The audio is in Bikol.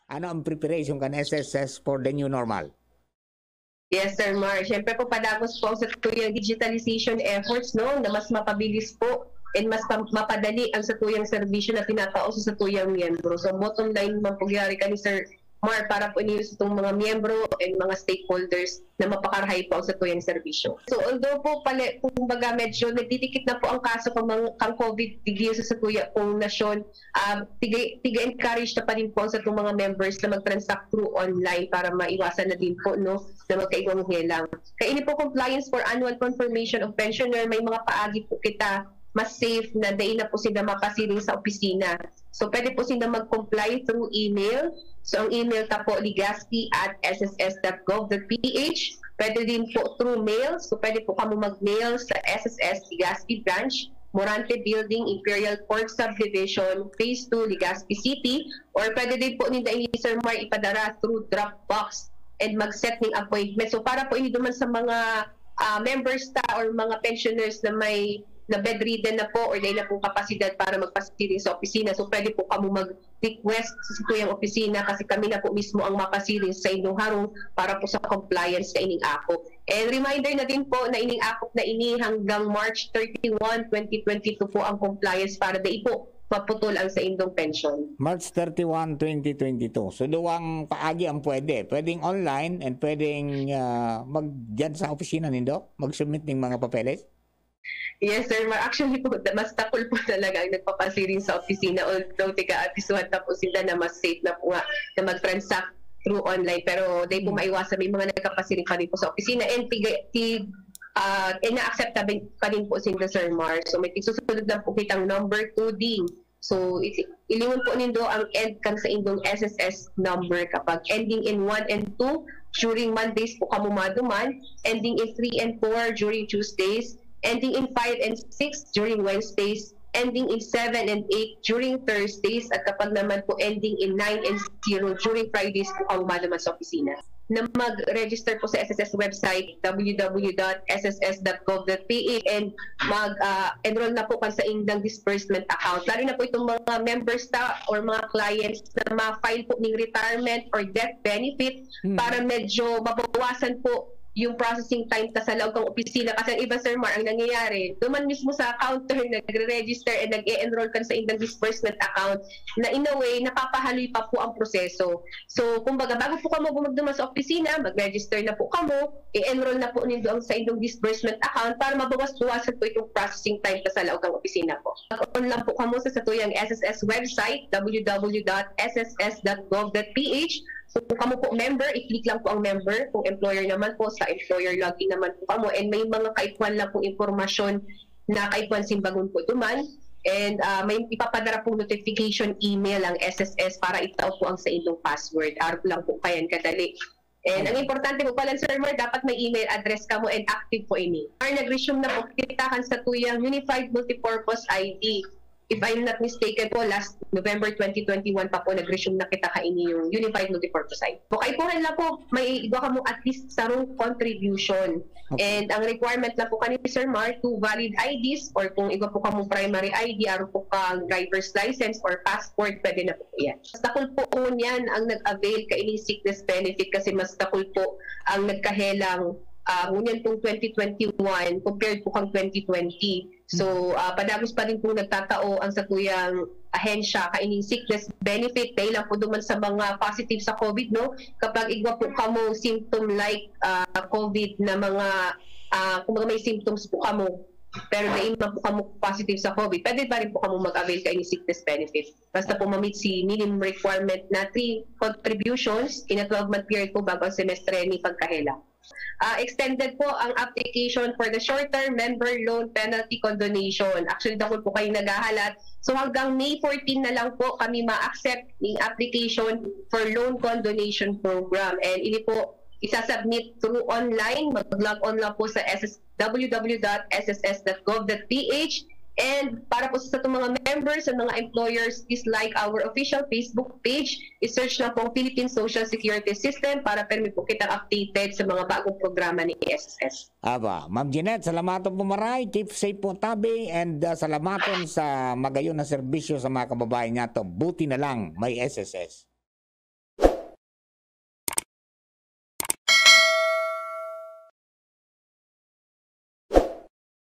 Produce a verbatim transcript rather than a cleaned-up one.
Ano ang preparation kan S S S for the new normal? Yes, Sir Mar. Siyempre po, padagos po ang satuyang digitalization efforts, no, na mas mapabilis po and mas pa- mapadali ang satuyang serbisyo na pinapao sa satuyang miyembro. So, bottom line naman po, gihari ka ni Sir Mar, para po niyo sa itong mga miyembro and mga stakeholders na mapakarahay po ang satuyang serbisyo. So, although po, pali, kumbaga, medyo nagdidikit na po ang kaso kang, mga- kang COVID digdi sa satuya pong nasyon, um, tiga, tiga-encourage na pa rin po sa itong mga members na mag-transact through online para maiwasan na din po, no, na magkaigwang helang. Kaya ini po, compliance for annual confirmation of pensioner, may mga paagi po kita mas safe na dai na po sila mapasiring sa opisina. So, pwede po sila mag-comply through email. So, ang email ta po, legaspi at S S S dot gov dot P H. Pwede din po through mail. So, pwede po kamo mag-mail sa S S S Legazpi Branch, Morante Building, Imperial Court Subdivision, Phase two, Legazpi City. Or pwede din po ninda ini, Sir Mar, ipadara through drop box and mag-set ning appointment. So, para po ini duman sa mga ah, members ta or mga pensioners na may na bedridden na po or dai na pong kapasidad para magpasiring sa opisina, so pwede po kamo mag-request sa satuyang opisina kasi kami na po mismo ang mapasiring sa inyong harong para po sa compliance sa ining akop. And reminder na din po na ining akop na ini hanggang March thirty-one, twenty twenty-two po ang compliance para dai po maputol ang saindong pensyon. March thirty-one, twenty twenty-two. So, duwang paagi ang pwede. Pwedeng online and pwedeng ah, mag dyan sa opisina nindo, mag-submit ng mga papeles. Yes, Sir Mar. Actually po, mas takol po talaga ang nagpapasiring sa opisina. Although tiga-abisuhan ta po sila na mas safe na po nga na mag-transact through online. Pero dai po maiwasan, may mga nagkapasiring pa rin po sa opisina. And tiga, tig, ah, ina-accept pa rin, pa rin po sila, Sir Mar. So may tigsusunod lang po kitang number two D. So, i- ilingon po nindo ang end kan saindong S S S number kapag ending in one and two during Mondays po kamo maduman, ending in three and four during Tuesdays, ending in five and six during Wednesdays, ending in seven and eight during Thursdays, at kapag naman po ending in nine and zero during Fridays po kamo maduman sa opisina. Na mag-register po sa S S S website, w w w dot s s s dot gov dot p h, and mag-enroll na po kan saindang disbursement account. Lalo na po itong mga members ta or mga clients na ma-file po ning retirement or death benefit Hmm. para medyo mabawasan po yung processing time ta sa laog kang opisina. Kasi ang iba, Sir Mar, ang nangyayari, duman mismo sa counter, nagre-register and nag-e-enroll kan saindang disbursement account na in a way, napapahaloy pa po ang proseso. So, kumbaga, bago po kamo magduman sa opisina, mag-register na po kamo, i-enroll na po nindo ang saindong disbursement account para mabawas-bawasan po itong processing time ta sa laog kang opisina po. Mag-on lang po kamo sa satuyang S S S website, w w w dot s s s dot gov dot p h. Kung kamo po member, i-click lang po ang member. Kung employer naman po, sa employer login naman po kamo. And may mga kaipuhan lang pong impormasyon na kaipuhan simbagon po duman. And ah, may ipapadara pong notification email ang S S S para itao po ang saindong password. Arog lang po kayan kadali. And ang importante po pala, Sir Mar, dapat may email address kamo and active po ini. Or nag-resume na po kita kan satuyang Unified Multipurpose I D. If I'm not mistaken po, last November twenty twenty-one pa po, nag-resume na kita kaini yung Unified Multipurpose I D. Okay po, lang po, may igwa kamo at least sarong contribution. Okay. And ang requirement lang po kani, Sir Mar, two valid I Ds or kung igwa po kamong primary I D, arog po kang driver's license or passport, pwede na po yan. Mas dakul po ngunyan ang nag-avail kaining sickness benefit kasi mas dakul po ang nagkahelang ah, ngunyan pong twenty twenty-one compared po kang twenty twenty. So, ah, padagos pa rin pong nagtatao ang satuyang ahensya kaining sickness benefit dahil lang po duman sa mga positive sa COVID, no? Kapag igwa po kamo symptom like ah, COVID na mga, ah, kumbaga may symptoms po kamo, pero dai man po kamo positive sa COVID, pwede pa rin po kamo mag-avail kaining sickness benefit. Basta po ma-meet si minimum requirement na three contributions in a twelve-month period po bago ang semestre ni pagkahela. Ah, extended po ang application for the short-term member loan penalty condonation. Actually, dakul po kayong naghahalat. So hanggang May fourteen na lang po kami ma-accept yung application for loan condonation program. And ini po, isasubmit through online. Mag-log on lang po sa S S, w w w dot s s s dot gov dot p h. And para po sa itong mga members and mga employers, please like our official Facebook page. I-search lang po ang Philippine Social Security System para permi po kitang updated sa mga bagong programa ni S S S. Aba, Ma'am Jeanette, salamaton po maray. Keep safe po tabi and ah, salamaton sa magayon na serbisyo sa mga kababayan nato. Buti na lang may S S S.